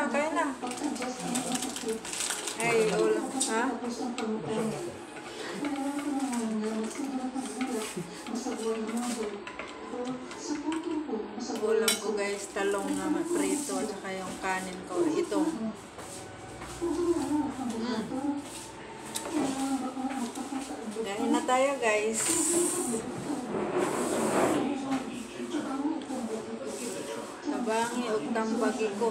Kaya na. Ay, ulam. Ha? Ulam ko, guys, talong na prito at saka yung kanin ko. Ito. Kain na tayo, guys. Tabangi og tambagi ko.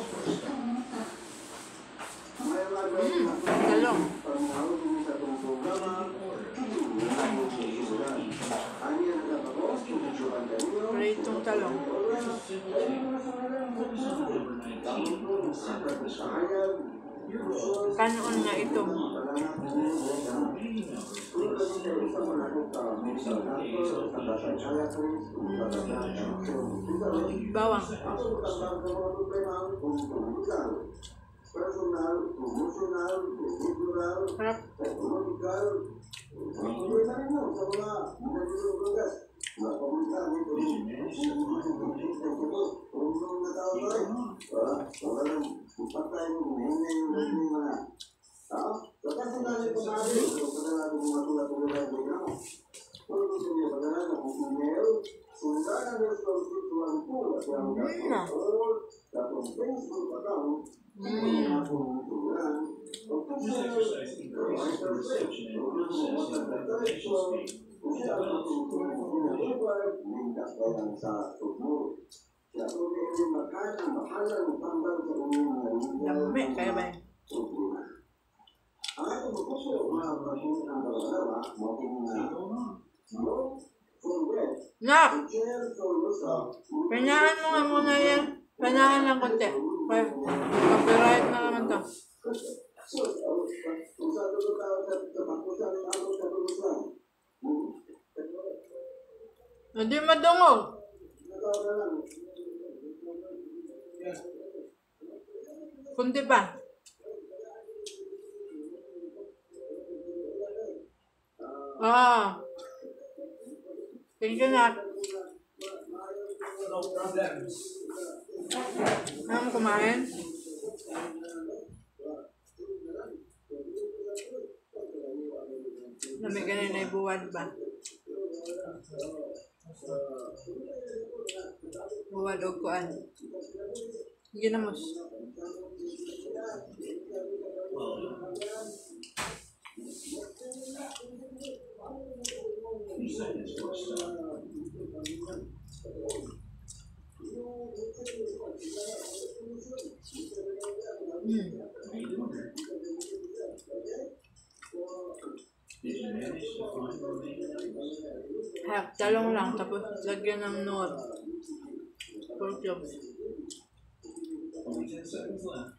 Talong. Pritong talong. Kanon nga ito. Bawang. Sarap. Dami, kaya ba yan? Nak! Pinahan mo nga muna yan. Pinahan lang konti. Copyright na naman to. Hindi madungog. Kunti pa. Ah. Thank you, Nak. No problems. Ano mo kumain? Lamig ganun na ibuwad ba? Buwad o kuan. Ginamos. Ha, talong lang tapos lagyan ng nor. 4 cubes.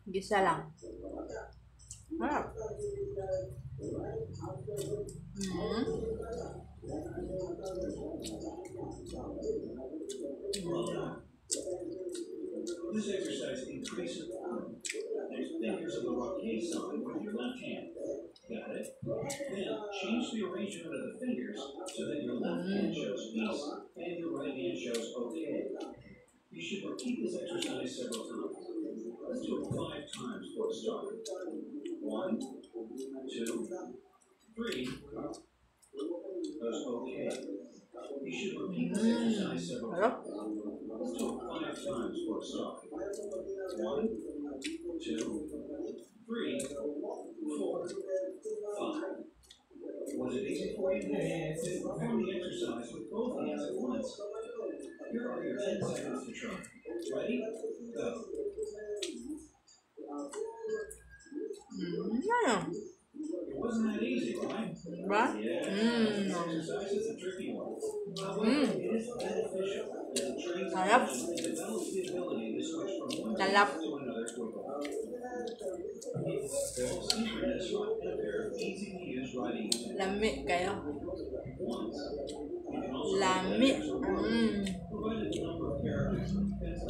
Gisa lang. Harap. This exercise increases the fingers of the roquet sign with your left hand. Got it? Then change the arrangement of the fingers so that your left hand shows peace and your right hand shows okay. You should repeat this exercise several times. Let's do it five times for a start. One, two, three. Goes okay. You should repeat this exercise several Harap. times. Let's do it five times for a start. One, two, three, four, five. Was it easy for you? Then perform the exercise with both hands at once. Here are your 10 seconds to try. Ready? Go. Ano? It wasn't that easy, right? Ba? Yeah. This exercise is a tricky one. However, it is beneficial as it trains the Sarap. brain and develops the ability to switch from one Talap. task to another quickly. Build synchronous and a pair of easy-to-use writing utensils. Lami kayo. Once. You can also Lami. write letters or words, provided the number of characters fits.